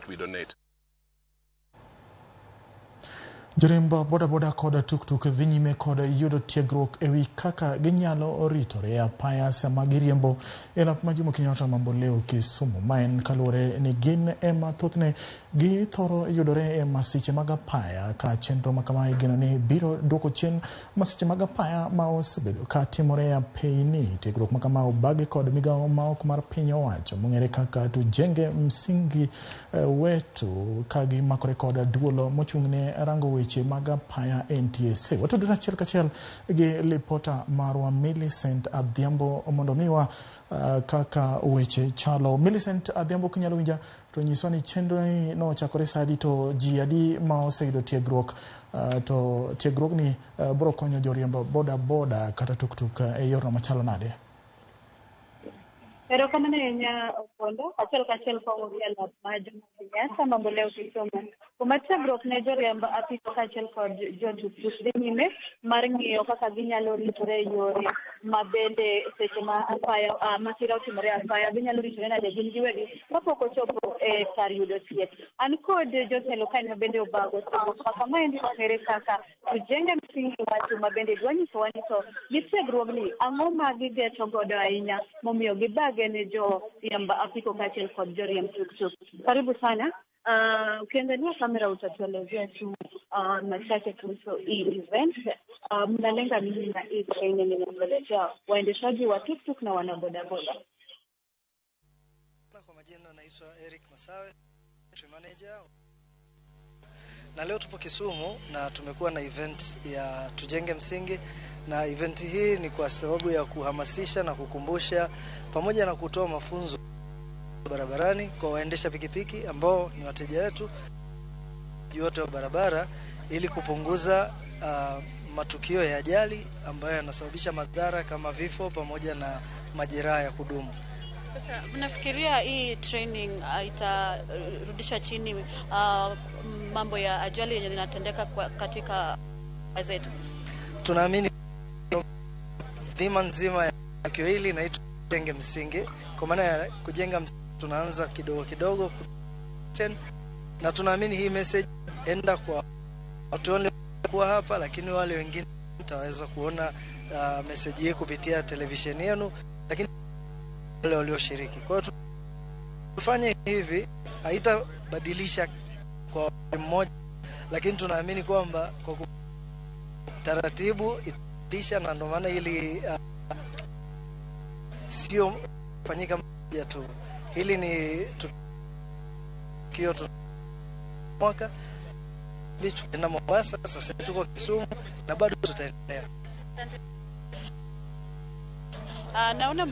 that we donate. Joriemb bodaboda kod tuktuk dhi nyime kod yudo tiegruok ewi kaka ginyalo ritore e apaya sama giriembo e lap ma Jomo Kenyatta Mamboleo Kisumu. Ma en kaluwore ni gin ema thothne githoro yudore e masiche mag apaya ka chenro ma kama igeno ni biro duoko chien masiche mag apaya ma osebedo ka timore e apeyni. Tiegruok ma kama obagi kod migawo ma ok mar piny owacho mong'ere kaka Tujenge Msingi Wetu ka gimakore kod duol mochung' ne rango weche mag apaya NTSA. Watudore achiel kachiel gi lipota marwa Millicent Adhiambo mondo miwa kaka weche chalo. Millicent Adhiambo, kinyalo winja to nyiswa ni chenro ni nochakore sa adi to ji adi ma oseyudo tiegruok, to tiegruogni biro konyo joriemb boda boda kata tuktuk e yorno machalo nade? Erokamano ahinya Opondo, achiel kachiel kawuok e lap ma Jomo Kenyatta Mamboleo Kisumu. Kuma tiegruok ne joriemb apiko kaachiel kod jotuktuk dhi nyime mar ng'iyo kaka ginyalo ritore e yore ma bende seche ma apaya masira otimore e apaya ginyalo ritore nade gin giwegi kapok ochopo e kar yudo thieth. An kod jotelo kae ma bende obago tiegruok ma kamaendi mong'ere kaka Tujenge Msingi Watu ma bende dwa nyisowa ni to gi tiegruogni ang'o ma gigeto godo ahinya momiyo gibage ne joriemb apiko kaachiel kod joriemb tuktuk. Karibu sana. Ukiangalia kamera utatuelezea tu machache kuhusu hii event. Mnalenga nini na hii training inayowaletea waendeshaji wa tuktuk na wanabodaboda? Kwa majina naitwa Eric Masawe, country manager. Na leo tupo Kisumu na tumekuwa na event ya Tujenge Msingi, na event hii ni kwa sababu ya kuhamasisha na kukumbusha pamoja na kutoa mafunzo barabarani kwa waendesha pikipiki ambao ni wateja wetu wote wa barabara, ili kupunguza matukio ya ajali ambayo yanasababisha madhara kama vifo pamoja na majeraha ya kudumu. Sasa mnafikiria hii training itarudisha chini mambo ya ajali yenye zinatendeka katika zetu? Tunaamini dhima nzima ya tukio hili inaitwa Tujenge Msingi, kwa maana ya kujenga msingi tunaanza kidogo kidogo, na tunaamini hii message enda kwa watu wale kuwa hapa, lakini wale wengine wataweza kuona message hii kupitia televisheni yenu, lakini wale walioshiriki. Kwa hiyo tufanye hivi, haitabadilisha kwa mmoja, lakini tunaamini kwamba kwa taratibu itisha, na ndio maana ili sio fanyika moja tu. Hili ni tukio tu mwaka tunaenda Mombasa, sasa tuko Kisumu na bado tutaendelea. Naona